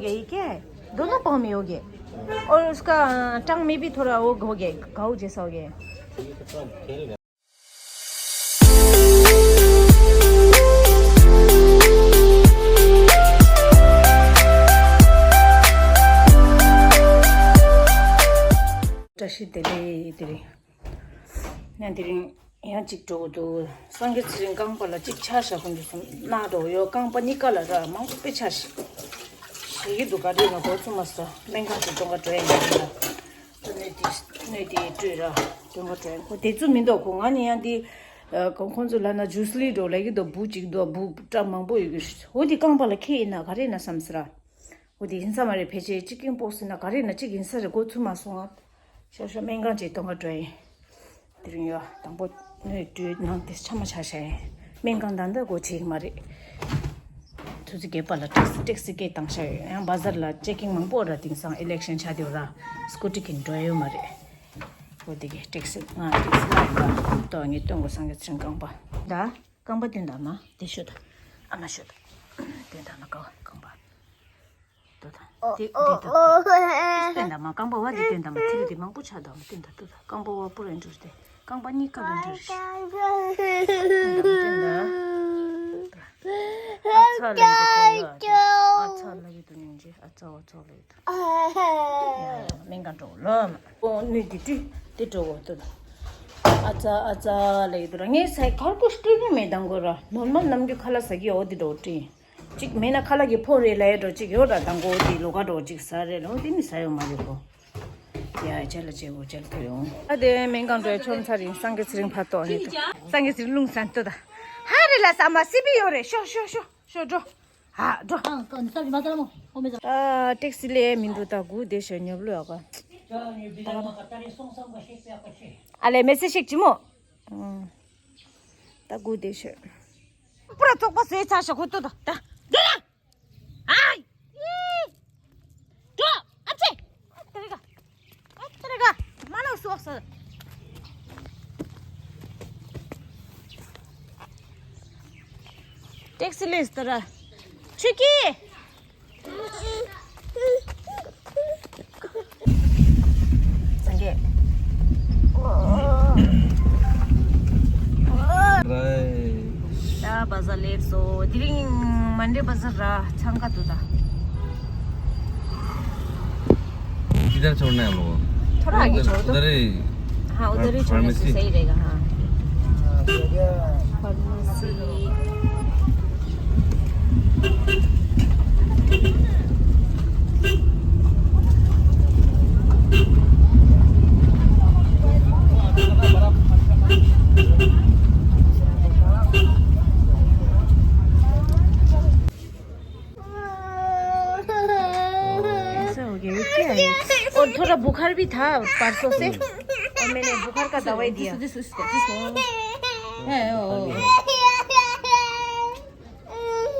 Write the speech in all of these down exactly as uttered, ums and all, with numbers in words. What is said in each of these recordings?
ये क्या है? दोनों पाँव में हो गए। और उसका, अ, टांग में भी थोड़ा वो हो गया, घाव जैसा हो गया है। བཀྲ་ཤིས་བདེ་ལེགས། དེ་རིང་། ཡང་དེ་རིང་ཡང་གཅིག་འགྲོ་གི་འདུག་སངས་རྒྱས་ཚེ་རིང་རྐང་པ་ལ་གཅིག་ཆག་བཞག་གོ་འདུག་སོང་ན་འགྲོ་ཡོད། རྐང་པ་གཉིས་ཀ་ལ་ར་མང་པོ་དཔེ་ཆག་ཤི་ཤི་གི་འདུག་ག་རེ་ཡིན་ན་འགོ་ཚུགས་མ་སོང་། སྨན་ཁང་ཅིག་གཏོང་ག་འགྲོ་ཡ་ཡིན་ལ། སྣོད་དེ་སྣོད་དེ་སྤྲོད་ར་གཏོང་ག་འགྲོ་ཡ། ཁོ་དེ་ཚོ་མི་འདུག་ཁོ་ང་ནི་ཡང་དེ་ཁོང་ཁོང་ཚོ་ལ་ན་ཇུས་ལི་འགྲོ་ལ་གི་འདུག་བུ་གཅིག་འདུག་བུ་སྐྲ་མང་པོ་ཡོད་གི། འོ་དེ་རྐང་པ་ལ་ཁེ་ཡིན་ན་ག་རེ་ཡིན་ན་བསམ་སི་ར། འོ་དེ་ཡིན་ས་མ་རེད། ཕལ་ཆེར་ཅི་ཀིང་པོག་སི་ན་ག་རེ་ན་གཅིག་ཡིན་ས་རེད། འགོ་ཚུགས་མ་སོང་ང་། ཤོག་ཤོག་སྨན་ཁང་ཅིག་གཏོང་ག་འགྲོ་ཡིན། དེ་རིང་ཡོད་དང་པོ་སྣོད་བཀྲུས་ནང་དེ་ཆ་མ་ཆ་ཤ་ཡིན། སྨན་ཁང་ད་འདི་སྒོ་ཕྱེ་གི་མ་རེད། ཐུ་ཙི་སྒེར་པ་ལ་ཊེག་སི་ཊེག་སི་སྐད་བཏང་ཤ་ཡོད། ཡང་བ་ཛར་ལ་ཅེ་ཀིང་མང་པོ་ར། དེང་སང་ཨི་ལེག་ཤན་ཆགས་དེ་ར་སྐུ་ཊི་གིན་འགྲོ་ཡོད་མ་རེད། འོ་དེ་གི་ཊེག་སི་ང་ཊེག་སི་ལ་ཡིན་པ་ཏོ་ངས་སྟོན་གོ། སངས་རྒྱས་ཚེ་རིང་རྐང་པ་ད། རྐང་པ་སྟོན་དང་མ་དེ་ཤོད་དང་། ཨ་མ་ཤོད་དང་། སྟོན་དང་མ་ཀ་བ་རྐང་པ། ཏོ་ད། དེ་དེ་ཏོ་ད། སྟོན་དང་མ་རྐང་པ་བ་དེ་སྟོན་དང་མ། ཐི་རི་དེ་མང་པོ་ཆགས་དང་མ། སྟོན་དང་ཏོ་ད། རྐང་པ་བ་པུ་ར་འགྲུར་ཏེ། རྐང་པ་གཉིས་ཀ་ལ་འགྲུར་ཤི། སྟོན་དང་མ་སྟོན་དང་། ཨ་ཚ་ལ་ཡི་དུ་གོ་ལ་ཨ་ཚ་ལ་ཡི་དུ་ཉིན་ཅི་ཨ་ཚ་བ་ཚོ་ལ་ཡི་དུ། ཡ་ཡ་སྨན་ཁང་འགྲོ་ལོ་མ། ཨོ་ནུས་དེ་དུས་དེ་འགྲོ་གོ་ཏོ་ད། ཨ་ཚ་ཨ་ཚ་ལ་ཡི་དུ་ར། ངས་སའི་ཁར་པོ་སྤྲོད་ནི་མེད་དང་གོ་ར། ནོར་མ་ནམ་རྒྱུན་ཁ་ལག་ཟ་གི་ཡོད་དེ་འགྲོ་དྲིན། གཅིག་མེད་ན་ཁ་ལག་གི་ཕོ་རེ་ལ་ཡ་འགྲོ་གཅིག་ཡོད་ར། དང་གོ་དེ་ལོ་ག་འགྲོ་གཅིག་ཟ་རེ་ལོ་དེ་མི་ཟ་ཡོད་མ་རེད་གོ། ཡ་ཅ་ལ་ཅེ་གོ་ཅ་ལ་ཐོ་ཡོང་། ཨ་དེ་སྨན་ཁང་འགྲོ་ཡ་ཆོམ་ཚ་རིང་སངས་རྒྱས་ཚེ་རིང་ཕ་ཏོ་ནི་ཏོ། སངས་རྒྱས་ཚེ་རིང་རླུང་ས་ཏོ་ད། ཧ་རེ་ལ་ས་མ་སི་པི་ཡོད་རེད། ཤོ་ཤོ་ཤོ་ཤོ་འགྲོ། ཧ་འགྲོ། ཨ་ཊེག་སི་ལས་མི་འདུག་ད་སྒུག་བསྡད་ཤོད་ཉོབ་ལོས་ཨ་ག་ཨ་ལས་མེ་སེ་ཤིག་ཅི་མོ། ད་སྒུག་བསྡད་ཤོད། པུ་ར་ཙོག་པ་ཟོས་ཚར་ཤག་ཁོ་ཏོ་ད་ད་འདི་ལ། ཨའི་ཨི་འགྲོ། ཨ་ཙི། ཨ་ཏི་རི་ག་ཨ་ཏི་རི་ག་མ་ནོ་སོགས་སོ། ཊེག་སི་ལས་ཏི་ར་ཆུ་ཀི། སངས་རྒྱས། ད་བ་ཟ་ལེབ་སོ། དེ་རིང་མན་ཌེ་བ་ཟ་ར་འཚང་ཁ་འདུག་ད། किधर छोड़ना है हम लोग को? थोड़ा आगे छोड़ दो। उधर ही। हाँ, उधर ही छोड़ने से फार्मेसी। सही रहेगा। हाँ, फार्मेसी। ऐसा हो गया, ये क्या है? और थोड़ा बुखार भी था परसों से, और मैंने बुखार का दवाई दिया। है, ओ, ओ।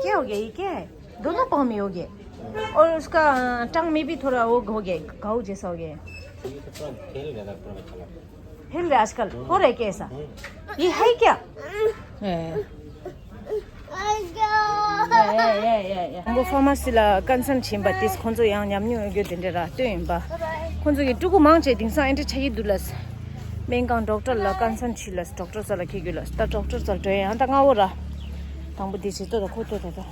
क्या हो गया? ये क्या है? दोनों पाँव में हो गया। और उसका, अ, टांग में भी थोड़ा वो हो गया, घाव जैसा हो गया। ये तो पूरा फैल गया था, पूरा बच्चा लोग। फैल गया आजकल, हो रहा है क्या ऐसा? ये है क्या? है। ཡ་ཡ་ཡ་ཡ། ཁོང་ཚོ་ཕ་མ་སི་ལ་ཀན་སན་ཕྱིན་པ་དེས་ཁོང་ཚོ་ཡང་ཉམས་མྱོང་ཡོད་རྒྱུ་དེ་འདྲ་ར་སྟོན་ཡིན་པ། ཁོང་ཚོ་གི་ཕྲུ་གུ་མང་ཆེ་དེང་སང་ཨེ་འདྲ་ཆགས་ཀྱི་འདུག་ལ། སྨན་ཁང་ཌོག་ཊར་ལ་ཀན་སན་ཕྱིན་ལ་ཌོག་ཊར་ས་ལ་ཁེལ་རྒྱུ་ལ་ད་ཌོག་ཊར་ས་ལ་འགྲོ་ཡང་ད་སྔ་བོ་ར། དང་པོ་དེ་བྱེད་ཏོ་ད་ཁོ་ཏོ་ད་ད། དང་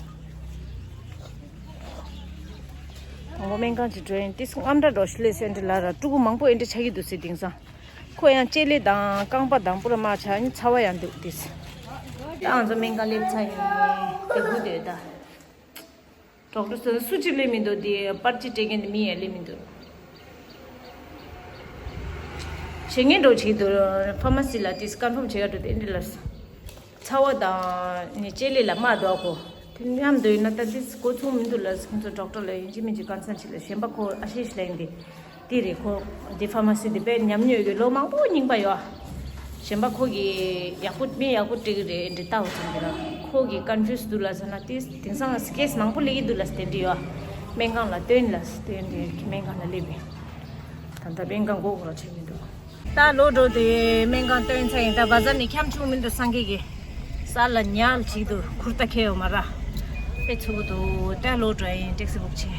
པོ་སྨན་ཁང་ཅིག་འགྲོ་ཡིན་དེས་རྔམ་དྲ་འགྲོ་ཤི་ལེ་སེ་འདྲ་ལ་ར་ཕྲུ་གུ་མང་པོ་ཨེ་འདྲ་ཆགས་ཀྱི་འདུག་སེ་དེང་སང་། ཁོ་ཡང་ལྕེ་ལེ་དང་རྐང་པ་དང་པོ་ར་མ་ཆགས་ནི་ཚ་བ་ཡང་འདུག་དེས། ད་ང་ཚོ་སྨན་ཁང་སླེབས་ཚར་ཡིན། དེ་སྒུག་བསྡད་ད། ཌོག་ཊར་སུ་སུ་གཅིག་སླེབས་མི་འདུག་དེ་པར་ཅི་སྤྲད་མཁན་དེ་མི་ཡང་སླེབས་མི་འདུག་བྱེད་མཁན་འགྲོ་བྱེད་འདུག་ཕ་མ་སི་ལ་དེས་ཀན་ཕོམ་བྱེད་ག་འགྲོ་དེ་འདྲ་ལ། ཚ་བ་དང་ནི་ལྕེ་ལེ་ལ་མ་འདུག་གོ། དེ་མཉམ་དུ་ཡིན་ན་ད་དེ་འགོ་ཚུགས་མི་འདུག་ལ་ཁོང་ཚོ་ཌོག་ཊར་ལ་ཡིན་གཅིག་མིན་གཅིག་ཀན་སན་ཕྱིན་ལ་གཞན་པ་ཁོ་ཨ་ཤེ་ཤི་ལ་ཡིན་དེ། དེ་རེད་ཁོ། དེ་ཕ་མ་སི་དེ་དཔེ་ཉམས་མྱོང་ཡོད་ལོ་མང་པོ་རྙིང་པ་ཡོད། གཞན་པ་ཁོ་གི་ཡག་པོ་མི་ཡག་པོ་སྤྲད་གི་རེད་འདི་ལྟ་བུ་ཙམ་གི་ར། ཁོ་གི་ཀན་ཕིའུ་སི་འདུག་ལ་ཟེར་ན་དེ་དེང་སང་ལ་ཀེ་སི་མང་པོ་སླེབས་ཀྱི་འདུག་ལ་དེ་འདྲ་ཡོད། སྨན་ཁང་ལ་སྟོན་ལ་སྟོན་དེ་སྨན་ཁང་ལ་སླེབས་པས། ད་ལྟ་སྨན་ཁང་སྒོ་སྒོ་ར་ཆགས་ཀྱི་འདུག་ད་ལོག་འགྲོ་དེ་སྨན་ཁང་སྟོན་ཚར་ཡིན། ད་བ་ཟར་ནས་འཁྱམ་ཆུང་མི་འདུག་སངས་རྒྱས་ཀྱི་ས་ལ་ཉལ་བྱེད་དུ་ཁུར་ད་ཁེལ་ཡོད་མ་ར། དཔེ་ཚུགས་འདུག་ད་ལོག་འགྲོ་ཡིན་ཊེག་སི་བུག་བྱས།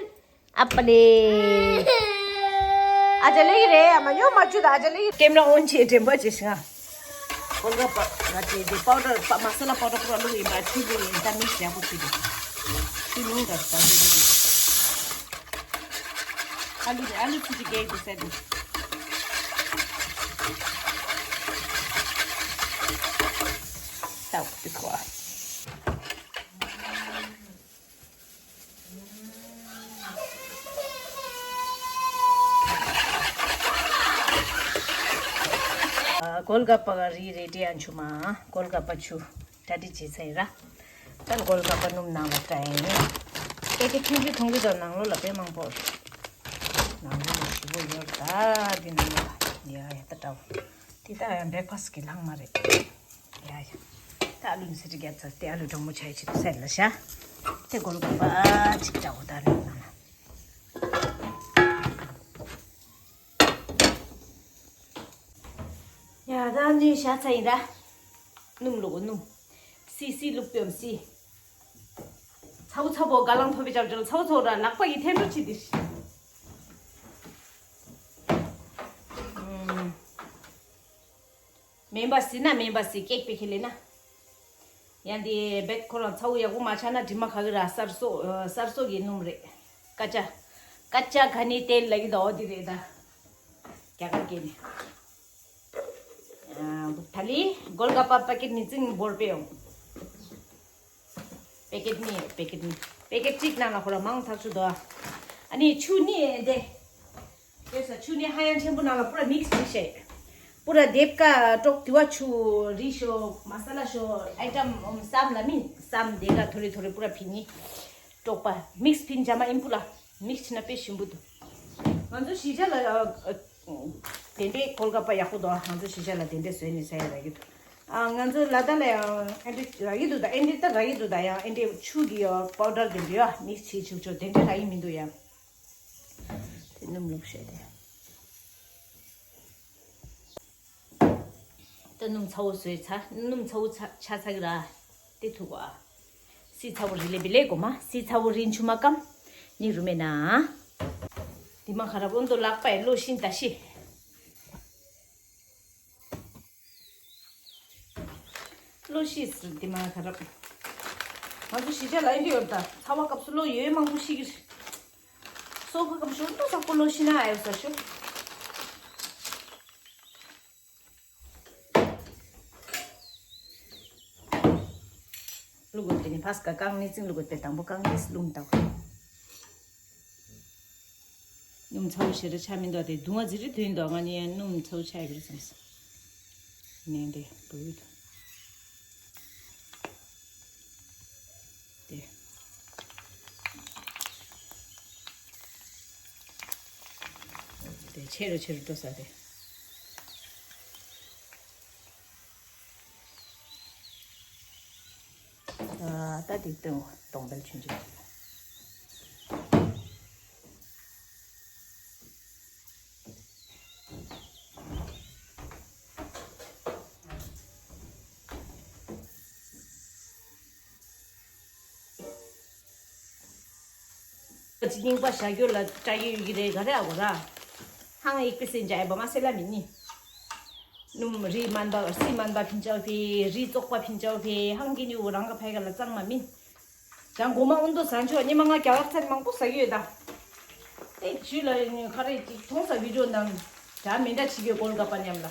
ཨ་པ་ལེ། ཨ་ཅག་ལེགས་རེད། ཨ་མ་ཉོ་མ་བཅུ་ད་ཨ་ཅག་ལེགས། ཀེམ་ར་ཨོན་བྱེད་དྲན་པ་བྱེད་ཤིང་ཨ། གོལ་ག་པ་ང་བྱེད་དེ་པའུ་ཌར་པ་མ་ས་ལ་པའུ་ཌར་པུ་ར་བླུགས་ཡིན་པ་ཁྱི་བུ་ཡིན་ད་མིག་ཡག་པོ་བྱེད་དེ། ཁྱི་མིང་ག་ད་དེ་དེ་ཨ་ལུ་ཨ་ལུ་ཚི་ཅི་གེ་དེ་ཟེར་དེ། ད་འོ་དེ་ཁོ་ཨ། གོལ་ག་པ་ག་རི་རེ་ཏི་ཨན་ཆུ་མ། གོལ་ག་པ་ཆུ་གྲ་སྒྲིག་བྱེད་ཚར་ཡིན་ར། ད་གོལ་ག་པ་སྣུམ་ནང་ལ་བཀྲ་ཡིན། ཀེ་ཀེ་ཆུང་ཆུང་མཐོང་གི་འདུག་ནང་ལོགས་ལ་དཔེ་མང་པོ། ནང་ལོགས་ལ་ཞིབ་པོ་ཡོད་ར། ད་འདི་ནང་ལོགས་ལ་ཡ་ཡ་ད་འདྲ་བོ། དེ་ད་ཡང་བྷེག་ཕ་སི་ཊི་གི་ལྷག་མ་རེད། ཡ་ཡ། ད་ཨ་ལུ་ནི་སི་ཊི་རྒྱབ་ཚར་ཏེ་ཨ་ལུ་གྲང་མོ་ཆ་ཡི་ཆེད་དུ་སེལ་ལ་ཤ། དེ་གོལ་ག་པ་ཅིག་འདྲ་བོ་ད་ལུ་ནང་ལ། ཡ་ད་ནི་ཤ་ཚ་ཡིན་ར། སྣུམ་ལོག་སྣུམ། སི་སི་ལུག་པའམ་སི། ཚ་བོ་ཚ་བོ་ག་ལང་ཐོ་བི་ཅབ་ཅབ་ཚ་བོ་ཚ་བོ་ར་ལག་པ་ཡི་འཐེན་འགྲོ་ཆི་དི། མེན་པ་སི་ན་མེན་པ་སི་ཀེག་པེ་ཁེ་ལེ་ན། ཡང་དེ་བེད་ཁོ་རང་ཚ་བོ་ཡག་པོ་མ་ཆགས་ན་དྲི་མ་ཁ་གི་ར་སར་སོ་སར་སོ་གི་སྣུམ་རེད། ཀ་ཅ། ཀ་ཅ་ག་ནི་ཏེལ་ལ་གི་ད་འོ་དི་རེད་ད། རྒྱ་གར་སྐད་ནས། ཨ། ད་ལི་གོལ་ག་པ་པ་ཀེ་ཊི་ནི་ཙིང་བོར་པེ་ཡོང་། པེ་ཀེ་ཊི་ནི་པེ་ཀེ་ཊི་ནི་པེ་ཀེ་ཊི་གཅིག་ནང་ལ་ཁོ་ར་མང་ཐག་ཆུ་དོ། ཨ་ནི་ཆུ་ནི་འདེ། དེ་ས་ཆུ་ནི་ཧ་ཡང་ཆེན་པོ་ནང་ལ་པུ་ར་མིག་སི་མི་ཤེས། པུ་ར་དེབ་ཀ་ཀྲོག་དི་བ་ཆུ་རི་ཤོ་མ་ས་ལ་ཤོ་ཨའི་ཊམ་ཨོམ་སམ་ལ་མིན་སམ་དེ་ཀ་ཐོ་རེ་ཐོ་རེ་པུ་ར་ཕི་ནི། དཀྲོག་པ་མིག་སི་ཕིན་ཇ་མ་ཨིན་པུ་ལ། མིག་སི་ཕྱི་ན་དཔེ་ཞིམ་པོ་འདུག་ང་ཚོ་གཞིས་ཆགས་ལ་ཨ་ཨ་དེ་འདྲའི་གོལ་ཀ་པ་ཡག་པོ་འདུག་ང་ཚོ་གཞིས་ཆགས་ལ་དེ་འདྲའི་བཟོས་ནས་ཟ་ཡ་རག་གི་འདུག་ཨ་ང་ཚོ་ལ་དྭགས་ལ་ཡང་ཨེ་འདྲ་རག་གི་འདུག་ད་ཨེ་འདྲ་ད་རག་གི་འདུག་ད་ཡང་ཨེ་འདྲ་ཆུ་གི་ཡ་པའུ་ཌར་དེ་འདྲ་ཡ་མིག་སི་བྱས་བྱུག་ཆོག་དེ་འདྲ་རག་གི་མི་འདུག་ཡ། དེ་སྣུམ་བླུགས་བྱས་ཏེ། ད་སྣུམ་ཚ་བོ་བཟོས་ཚར། སྣུམ་ཚ་བོ་ཚ་ཆ་ཚ་གི་ར། དེ་ཐུག་གོ་ཨ། སི་ཚ་བོ་རི་ལེ་བི་ལེ་གོ་མ། སི་ཚ་བོ་རིན་ཆུ་མ་ཀམ། ནི་རུ་མེ་ན། དེ་མ་ཁ་ར་བོན་དོ་ལག་པའི་ལོ་ཤིན་ད་ཤི། ལོ་ཤི་ཟེར་དེ་མ་ཁ་ར། ང་ཚོ་གཞིས་ཆགས་ལ་ཨེ་འདྲ་ཡོད་ད། ཚ་བ་སྐབས་སུ་ལོ་ཡོད་མང་པོ་ཤི་གི། སོ་ཕ་སྐབས་སུ་ལོ་ས་ཀོ་ལོ་ཤི་ན་ཨེ་ཡོད་ས་ཤོ། བླུག་དགོས་དེ་ནི་ཕ་སྐ་བཀང་ནི་ཙིང་བླུག་དགོས་དེ་དང་པོ་བཀང་ནི་རླུང་བཏང་། སྣུམ་ཚ་བོ་ཞེ་དྲག་ཆགས་མི་འདུག་དེ་བརྡུང་བ་ཟི་རི་དོན་འདུག་ང་ནི་སྣུམ་ཚ་བོ་ཆགས་ཡོད་རེད་བསམ་སོང་། ནས་འདྲེ་བུ་ཡུད། དེ། དེ་ཆེ་རུ་ཆེ་རུ་འགྲོ་ས་རེད། ད་དེ་སྟོན་གདོང་དཔལ་ཆུན་ཆེན། ཅི་རྙིང་པ་བཞག་རྒྱུ་ལ་སྐྲ་ཡོད་ཀྱི་རེད་ག་རེ་ཨ་གོ་ར། ཧང་ཨིག་པི་སེན་ཇ་ཨེ་བ་མ་སེ་ལ་མི་ནི། སྣུམ་རི་མན་པ་སི་མན་པ་ཕིན་ཅའོ་ཕི་རི་བཙོག་པ་ཕིན་ཅའོ་ཕི་ཧང་གི་ནི་འུ་རང་ག་ཕའི་ག་ལ་གཙང་མ་མིན། ཅང་གོ་མ་ཨུན་དོ་ཟ་ཆོག་ཉི་མ་ང་རྒྱ་གར་ཚན་མང་པོ་ཟ་གི་ཡོད་ད། ཨེ་ཇུ་ལ་ཁ་རེ་ཅིག་མཐོང་ས་བི་ཌིའོ་ནང་འདྲ་མི་འདྲ་ཆི་གི་གོལ་ག་པ་ཉམས་ལ།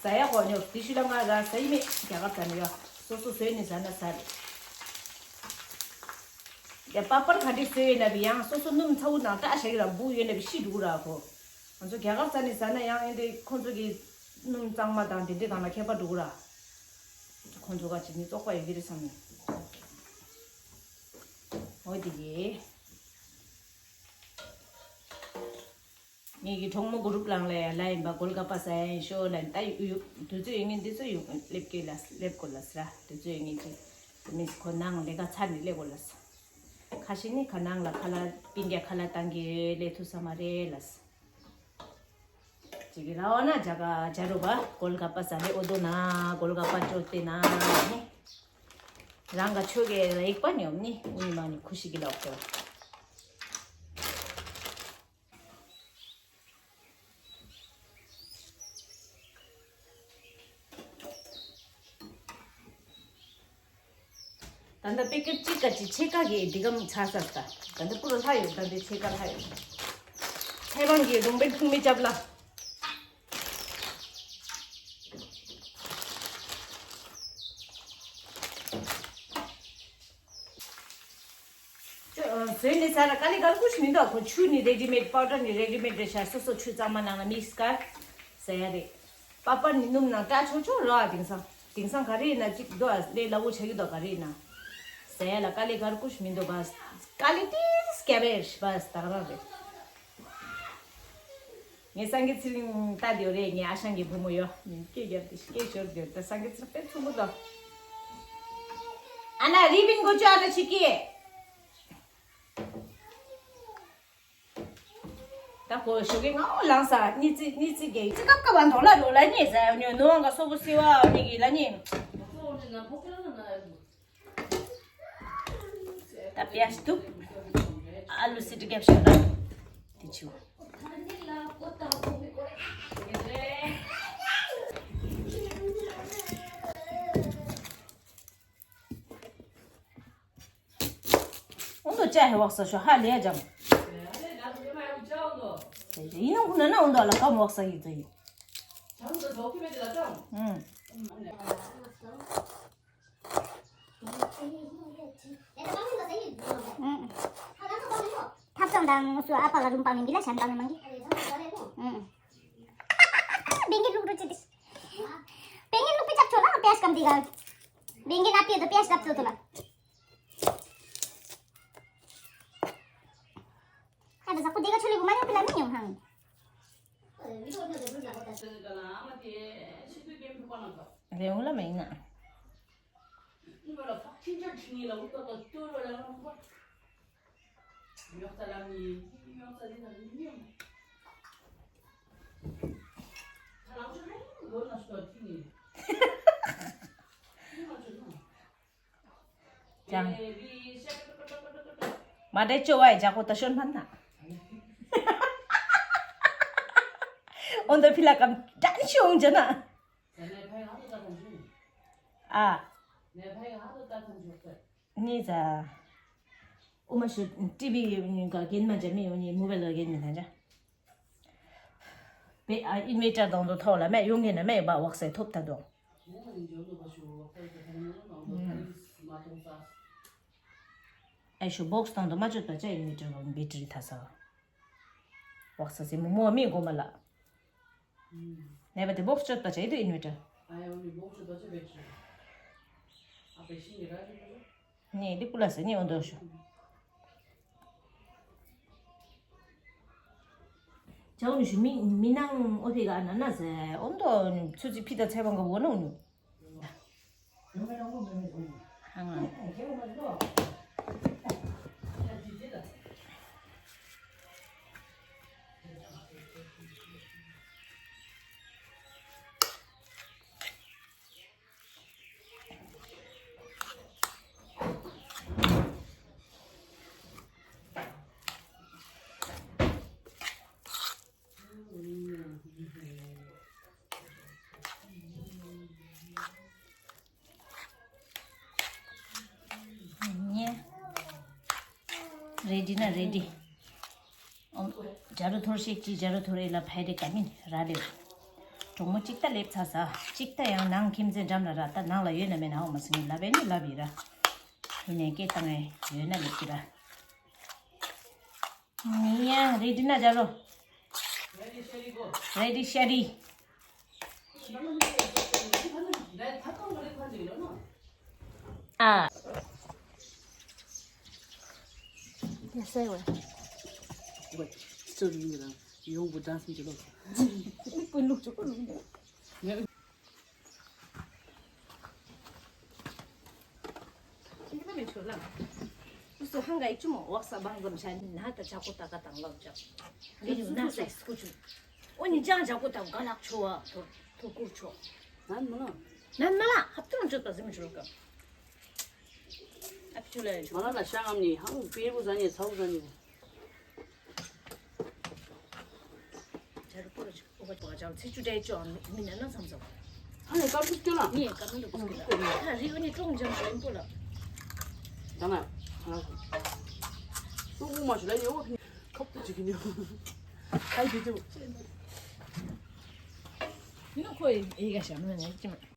ཟ་ཡ་གོ་ཉོ་དི་ཤུ་ལ་ང་ར་ཟ་ཡི་མེད་རྒྱ་གར་ཚན་ཡོད། སོ་སོ་བཟོས་ནི་ཟ་ན་ཟ་རེད། ཡ་པ་པར་ག་འདྲི་བཟོས་ཡོད་ན་བི་ཡང་སོ་སོ་སྣུམ་ཚ་བོ་ནང་བཀྲ་ཤ་གི་ར་འབུ་ཡོད་ན་བི་ཤི་འགྲོ་གི་ར་གོ། ང་ཚོ་རྒྱ་གར་ཚ་ནི་ཟ་ན་ཡང་ཨེ་འདྲེ་ཁོང་ཚོ་གི་སྣུམ་གཙང་མ་དང་དེ་འདྲེ་དང་ལ་ཁྱད་པར་འགྲོ་གི་ར། ཁོང་ཚོ་ག་ཅིག་ནི་བཙོག་པ་ཡོད་ཀྱི་རེད་བསམ་ནས། འོ་དེ་གི། ངེད་ཀྱི་གྲོགས་མོ་གུ་རུབ་ལང་ལ་ཡ་ལ་ཡིན་པ་གོལ་ག་པ་ཟ་ཡ་ཡིན་ཤོ་ལ་ཡིན་ད་ཡུ་ཡུ་དུས་ཚོད་ཡོད་ངེས་འདི་ཚོ་ཡུ་སླེབས་ཀྱི་ལ་སླེབས་དགོས་ལ་ཟེར་དུས་ཚོད་ཡོད་ངེས་ཀྱི་མི་ཁོ་ནང་ལས་ཀ་ཚར་ནས་སླེབས་དགོས་ལ་ཟེར། ཁ་ཤས་ནི་ཁ་ནང་ལ་ཁ་ལ་པིན་རྒྱ་ཁ་ལ་བཏང་གི་ཡོད་སླེབས་ཐུབ་ས་མ་རེད་ལ་ཟེར། ཅིག་ར་བ་ན་ཇ་ག་ཇ་རུ་བ་གོལ་ག་པ་ཟ་ལེ་ཨོ་དོ་ན་གོལ་ག་པ་ཅོ་ཏེ་ན་ནི། རང་ག་ཆོས་གེ་རིག་པ་ཉོམ་ནི་ཨུ་ནི་མ་ནི་ཁུ་ཤི་གི་ལོག་ཏེ། ད་ལྟ་པེ་ཀེ་ཊི་གཅིག་ག་གཅིག་ཕྱེད་ཀ་གི་འདི་གམ་ཚ་ས་ད། ད་ལྟ་པུ་ར་ལྷ་ཡོད་ད་འདི་ཕྱེད་ཀ་ལྷ་ཡོད། ཚེ་རང་གི་ལུང་པའི་ཐུང་མི་ཅབ་ལ། ཅོ་ཨ་བཟོས་ནས་ཟ་ལ་དཀའ་ལས་ཁག་པོ་ཞིག་མི་འདུག་ཁོ་ཆུ་ནི་རེ་ཌི་མེད་པའུ་ཌར་ནི་རེ་ཌི་མེད་རེད་ཤག་སོ་སོ་ཆུ་གཙང་མ་ནང་ལ་མིག་སི་ག་ཟ་ཡ་རེད། པ་པར་ནི་སྣུམ་ནང་བཀྲ་ཆོག་ཆོག་རོ་ཨ་དེང་སང་དེང་སང་ག་རེ་ཡིན་ན་གཅིག་འདུག་ཨ་ལས་སླ་བོ་ཆགས་ཀྱི་འདུག་ག་རེ་ཡིན་ན། ཟ་ཡ་ལ་དཀའ་ལས་ཁག་པོ་ཞིག་མི་འདུག་བ། དཀའ་ལས་ཏིས་སྐྱ་བེར་བ་ད་ག་རང་རེད། ངས་སངས་རྒྱས་ཚེ་རིང་ལྟ་དེ་རེད། ངའི་ཨ་ཞང་གི་བུ་མོ་ཡོད། ངས་སྐད་རྒྱབ་དེ་སྐད་ཤོར་དེ་ད་སངས་རྒྱས་ཚེ་རིང་དཔེ་ཚུགས་པོ་དང་། ཨ་ན་རི་བིན་གོ་ཅོ་ཨ་ན་ཆི་ཀི། ད་གོ་ཞོགས་ཀས་ངའོ་ལངས་ས་གཉིད་རྩི་གཉིད་རྩི་གེ་རྩི་ཀབ་ཀབ་བ་མདོ་ལ་རོ་ལ་ཉེ་ཟ་ཡ་ཉོ་ནོ་ཨང་ག་སོ་བུ་སི་བ་ཨ་ནི་གི་ལ་ཉེ། ད་པིའ་ཤ་བཏུབ། ཨ་ལུ་སི་ཏི་རྒྱབ་ཤ་ར། དེ་ཆུ། འོན་ཏོ་ཅ་ཧེ་ཝག་ས་ཤོ་ཧ་ལས་ཡ་ཇམ། ཡིན་ནོ་ཁུ་ན་ན་འོན་ཏོ་ལ་ཀམ་ཝག་ས་ཡི་ཙ་ཡི། ཨུམ། ཐབ་ཚང་དང་སུ་ཨ་ཕ་ལ་རུམ་པ་མིན་གི་ལ་ཤན་པ་མིན་གི། ཨུམ། བེང་གི་ལུག་རུ་ཅི་དི། བེང་གི་ལུག་པི་ཅབ་ཆོ་ལ་པེ་ཤ་ཀམ་དི་ག། བེང་གི་ན་པི་དུ་པེ་ཤ་ཀབ་ཆོ་དུ་ལ། ཡོང་ལ་མེད་ན། ཀྱང་། མ་འདྲེ་ཅོ་བའི་ཇག་པོ་ད་ཤོན་ཕན་ན། ཨོན་ད་ཕི་ལ་ཀམ་ཏན་ཤོང་ཇ་ན། ཨ། ནི་ཛ། ཨུ་མ་ཤུ་ཊི་བི་ག་གིན་མ་ཇ་མི་ཡོང་ནི་མུ་བེ་ལ་གིན་མི་ན་ཇ། པེ་ཨ་ཨིན་ཝེ་ཊར་དང་དུ་ཐོག་ལ་མེ་ཡོང་གིན་ན་མེ་བ་ཝག་སེ་ཐོབ་ད་དོ། ཨེ་ཤུ་བོག་སི་དང་དུ་མ་ཅོད་པ་ཅ་ཨིན་ཝེ་ཊར་བ་བེ་ཊི་རི་ཐ་ས། ཝག་སེ་སེ་མུ་མོ་མི་གོ་མ་ལ། ནེ་བ་དེ་བོག་སི་ཅོད་པ་ཅ་ཨི་དུ་ཨིན་ཝེ་ཊར། ནི་འདི་ཀུ་ལ་སེ་ནི་ཨོ་འདོ་ཤོ། ཅའོ་ནུ་ཤུ་མི་མི་ནང་ཨོ་ཕི་ག་ན་ན་ཟེ་ཨོ་འདོ་ཚུ་ཚི་ཕི་ད་ཚེ་བང་ག་བོ་ནོ་ནུ། ཧང་ཨ། ཉེ། རེ་ཌི་ན་རེ་ཌི། ཨོ། ཇ་རུ་ཐོར་ཤེག་ཅི་ཇ་རུ་ཐོར་ཨེ་ལ་ཕའི་རེ་ཀ་མིན་ར་ལེ། གྲོགས་མོ་གཅིག་ད་ལེབ་ཚ་ས་གཅིག་ད་ཡང་ནང་ཁྱིམ་མཚེས་འགྲམ་ལ་ར་ད་ནང་ལ་ཡོད་ན་མེད་ན་ཧོ་མ་སི་ནི་ལབ་ཨེ་ནི་ལབ་ཡི་ར། ཡིན་ནའི་སྐད་བཏང་ཨེ་ཡོད་ན་ལེབ་ཀྱི་ར། ཡང་རེ་ཌི་ན་ཇ་རོ། རེ་ཌི་ཤ་རི། ཨ། ཡ་སེ་ཝེ། ཡོང་བུ་ཌན་སི་མི་ལོ། ཀུན་ལུག་ཅོ་ཀུན་ལུག་ནས། ཁྱེད་ཀྱི་མི་ཆོག་ལ། ཨུ་སུ་ཧང་ག་ཡིག་ཆུ་མོ་འོག་ས་བང་ཙམ་བྱ་ནི་ན་ད་ཆ་ཀོ་ཏ་ཀ་དང་ལོག་ཅག་ངེད་ཡོད་ན་སའི་སྐུ་ཆུ། ཨོ་ནི་ཅང་ཆ་ཀོ་ཏ་ག་ལག་ཆོ་བ་ཐོ་ཐོ་ཀུར་ཆོ། ནན་མ་ལ། ནན་མ་ལ་ཧབ་ཏུ་རང་ཆོད་པ་ཟིམ་ཆོ་ཀ། ཨ་ཕི་ཆུ་ལ་ཡོད་ཆོ། མ་ལ་ལ་ཤ་ངམ་ནི་ཧང་པེ་བུ་ཟ་ནི་ཚ་བུ་ཟ་ནི། ཇ་རུ་པོ་རུ་ཆུ་པོ་ག་ཅག་ཚི་ཆུ་ཏྲའི་ཅོ་མི་ན་ན་ཚམ་ཚམ། ཨ་ནི་ཀར་ཐུག་སྐྱོ་ལ། ནི་ཀར་ནུ་ལུག་སྐྱོ་ལ། ད་རི་འུ་ནི་ཀྲོང་ཇམ་རིང་པོ་ལ། ད་ན། ཨ། ཀྲོང་མ་ཆུ་ལ་ཡོ་ཁབ་ཏུ་ཅི་གི་ཉོ། ཁའི་དུ་དུ། ཡིན་ནོ་ཁོ་ཡི་ཡི་ག་ཤ་མ་ན་ཅི་མ།